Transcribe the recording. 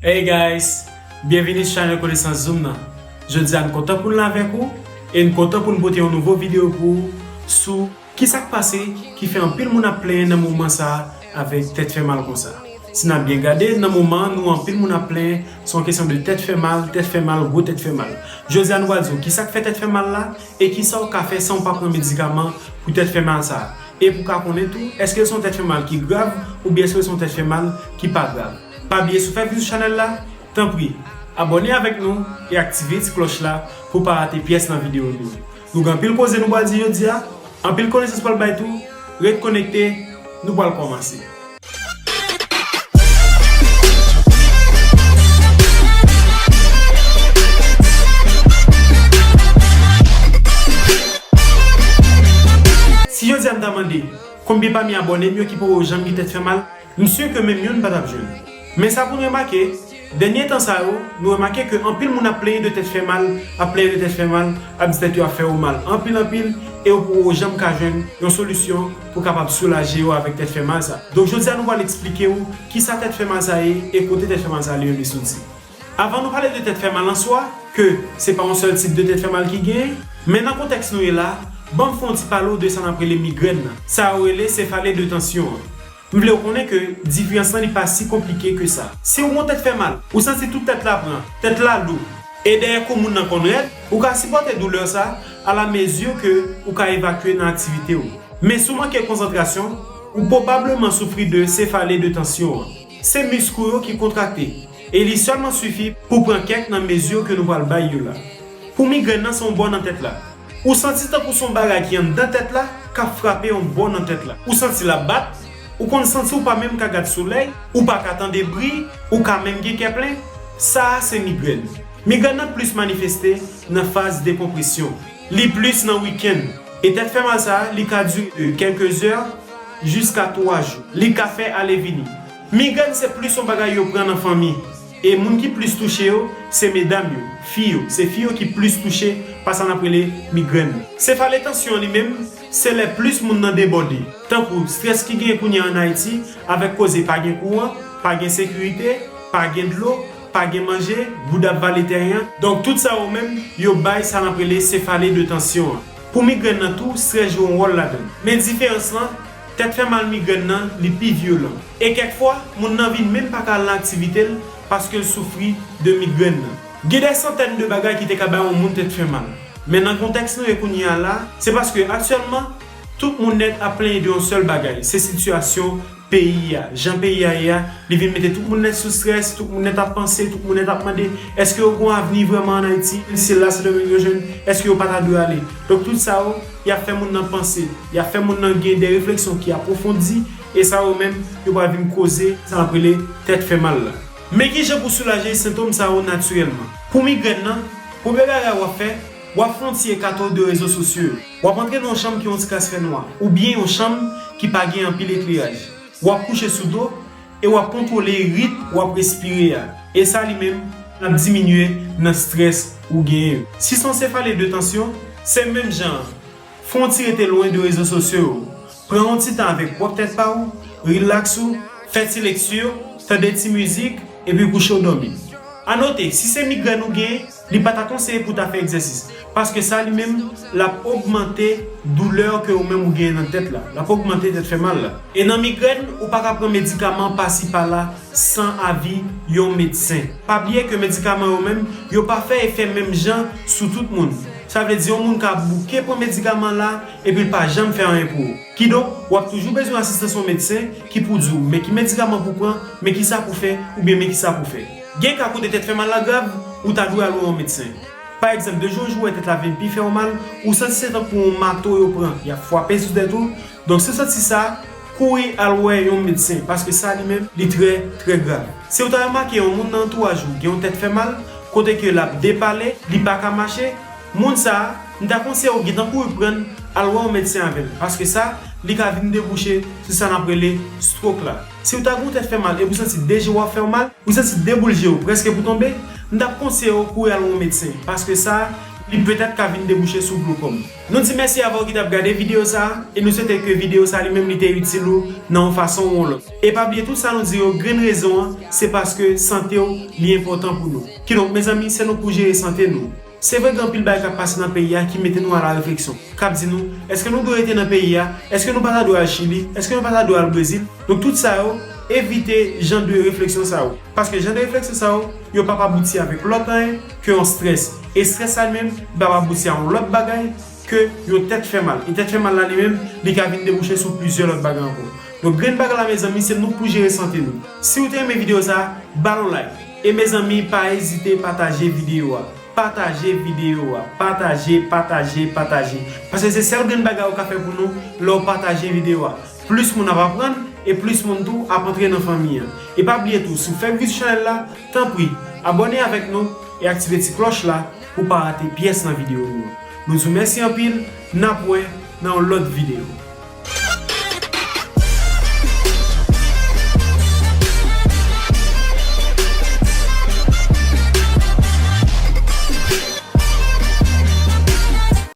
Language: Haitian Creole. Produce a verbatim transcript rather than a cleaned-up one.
Hey guys, byenvini sou chanèl Konesans Zoom nan. Jodi a n kontan pou n la avèk ou e n kontan pou n pote yon nouvo videyo pou ou sou kisa k pase ki fè anpil moun ap plenyen nan moman sa a avèk tèt fè mal konsa. Si n ap byen gade, nan moman an, nou anpil moun ap plenyen, se yon kesyon de tèt fè mal, tèt fè mal, gwo tèt fè mal. Jodi a nou pral di w kisa k fè tèt fè mal la e kisa w ka fè san w pa pran medikaman pou tèt fè mal sa a. E pou w ka konnen tou, èske se yon tèt fè mal ki grav oubyen èske se yon tèt fè mal ki pa grav. Pa bliye, si w fèk vin sou chanèl la, tanpri, abòne avèk nou e aktive ti klòch la pou w pa rate pyès nan videyo nou yo. Nou gen anpil koze nou pral di jodi a, anpil konesans pral bay tou, ret konekte, nou pral kòmanse. Si jodi a m ta mande, konbyen pami abòne m yo ki poko janm gen tèt fè mal, m si ke menm youn pa t ap jwenn. Men sa pou n remake, dènye tan sa yo, nou remake ke anpil moun ap plenyen de tèt fè mal, ap plenyen de tèt fè mal, ap di tèt yo ap fè yo mal anpil anpil, e yo poko janm ka jwenn yon solisyon pou kapab soulaje yo avèk tèt fè mal sa. Donk jodi a nou pral eksplike w kisa tèt fè mal sa ye e kote tèt fè mal sa li menm li soti. Avan nou pale de tèt fè mal an swa, ke se pa yon sèl tip de tèt fè mal ki genyen, men nan kontèks nou ye la, ban m fè yon ti pale w de sa n ap rele migrèn nan. Sa yo rele sefale de tansyon an. M vle w konnen ke diferans lan li pa si konplike ke sa. Si w gon tèt fè mal, ou santi tout tèt la pran, tèt la lou, e dèyè kou moun nan konn rèd, ou ka sipòte doulè sa a la mezi ke ou ka evakye nan aktivite w. Men si w manke konsantrasyon, ou pwobableman soufri de sefale de tansyon an. Se misk ou yo ki kontrakte, e li sèlman sifi pou pran kèk nan mezi ke nou pral bay yo la. Pou migrèn nan, se yon bò nan tèt la. Ou santi tankou se yon bagay ki anndan tèt la k ap frape yon bò nan tèt la. Ou santi l ap bat, ou konn santi w pa menm ka gad solèy, ou pa ka tande bri, ou ka menm gen kè plen. Sa a se migrèn. Migrèn nan plis manifeste nan faz dekonpresyon. Li plis nan wikenn. E tèt fè mal sa a, li ka dire de kèlke zè jiska twa jou. Li ka fè ale vini. Migrèn se plis yon bagay yo pran nan fanmi. E moun ki plis touche yo, se medam yo, fi yo. Se fi yo ki plis touche pa sa n ap rele migrèn nan. Sefale tansyon an li menm, se lè plis moun nan debòde. Tankou strès ki genyen kounye a ann Ayiti, avèk koze pa gen kouran, pa gen sekirite, pa gen dlo, pa gen manje, goud ap vale tèren an. Donk tout sa yo menm, yo bay sa n ap rele sefale de tansyon an. Pou migrèn nan tou, strès jwe yon wòl ladan l. Men diferans lan, tèt fè mal migrèn nan, li pi vyolan. E kèk fwa, moun nan vin menm pa ka al nan aktivite l paske l soufri de migrèn nan. Gen dè santèn de bagay ki te ka bay yon moun tèt fè mal. Men nan kontèks nou ye kounye a la, se paske aktyèlman, tout moun nèt ap plenyen de yon sèl bagay, se sitiyasyon peyi a. Jan peyi a ye a, li vin mete tout moun nèt sou strès, tout moun nèt ap panse, tout moun nèt ap mande, èske yo gon avni vrèman ann Ayiti? Se la Sendomeng yo jwenn, èske yo pa ta dwe ale? Donk tout sa yo, y ap fè moun nan panse, y ap fè moun nan gen de refleksyon ki apwofondi, e sa yo menm, yo pral vin koze sa n ap rele tèt fè mal la. Men kijan pou soulaje sentòm sa yo natirèlman. Pou migrèn nan, premye bagay w ap fè, w ap fè yon ti ekato de rezo sosyo yo. W ap antre nan yon chanm ki yon ti kras fènwa, oubyen yon chanm ki pa gen anpil ekleraj. W ap kouche sou do e w ap kontwole ritm w ap respire a. E sa li menm, l ap diminye nan strès ou genyen yo. Si se yon sefale de tansyon, se menm jan an. Fè yon ti rete lwen de rezo sosyo yo. Pran yon ti tan avèk pwòp tèt pa ou, rilaks ou, fè ti lekti, tande ti mizik, epi kouche w dòmi. Anote, si se migrèn ou genyen, li pa ta konseye pou w ta fè egzèsis, paske sa li menm, l ap ogmante doulè ke ou menm ou genyen nan tèt la, l ap ogmante tèt fè mal la. E nan migrèn, ou pa ka pran medikaman pasi pala san avi yon medsen. Pa bliye ke medikaman yo menm, yo pa fè efè menm jan sou tout moun. Sa vle di yon moun ka bouke pran medikaman la, epi l pa janm fè anyen pou ou. Kidonk, w ap toujou bezwen asistans yon medsen ki pou di w men ki medikaman pou pran, men kisa pou fè, oubyen men kisa pou fè. Gen ka kote tèt fè mal la grav, ou ta dwe al wè yon medsen. Pa egzanp, de jou an jou, w wè tèt la vin pi fè w mal, ou santi se tankou yon mato yo pran, y ap frape sou tèt ou. Donk, si w santi sa, kouri al wè yon medsen, paske sa li menm, li trè, trè grav. Si w ta remake yon moun nan antouraj ou gen yon tèt fè mal, kote ke l ap depale, li pa ka mache, moun sa a, m ta konseye w gentan kouri pran l, al wè yon medsen avè l, paske sa, li ka vin debouche sou sa n ap rele stroke la. Si w ta gen yon tèt fè mal epi w santi de je w ap fè w mal, ou santi de boul je w prèske pou tonbe, m t ap konseye w kouri al wè yon medsen, paske sa, li petèt ka vin debouche sou glaucome. Nou di mèsi avè w ki t ap gade videyo sa a, e nou swete ke videyo sa a li menm li te itil ou nan yon fason ou yon lòt. E pa bliye tout sa nou di yo, grenn rezon an, se paske sante w li enpòtan pou nou. Kidonk, mezanmi, se nou pou jere sante nou. Se vre gen anpil bagay k ap pase nan peyi a ki mete nou a la refleksyon, k ap di nou, èske nou dwe rete nan peyi a? Èske nou pa ta dwe al Chili? Èske nou pa ta dwe al Brezil? Donk tout sa yo, evite jan de refleksyon sa yo. Paske jan de refleksyon sa yo, yo p ap abouti avèk lòt anyen ke yon strès. E strès sa li menm, li p ap abouti a yon lòt bagay ke yon tèt fè mal. E tèt fè mal la li menm, li ka vin debouche sou plizyè lòt bagay ankò. Donk grenn bagay la, mezanmi, se nou pou jere sante nou. Si w te renmen videyo sa a, ba l yon like. E mezanmi, pa ezite pataje videyo a. Pataje videyo a. Pataje, pataje, pataje. Paske se sèl grenn bagay ou ka fè pou nou lè w pataje videyo a. Plis moun ap aprann e plis moun tou ap antre nan fanmi an. E pa bliye tou, si w fèk vizit chanèl la, tanpri, abòne avèk nou e aktive ti klòch la pou w pa rate pyès nan videyo nou yo. Nou di w mèsi anpil, n ap wè nan yon lòt videyo.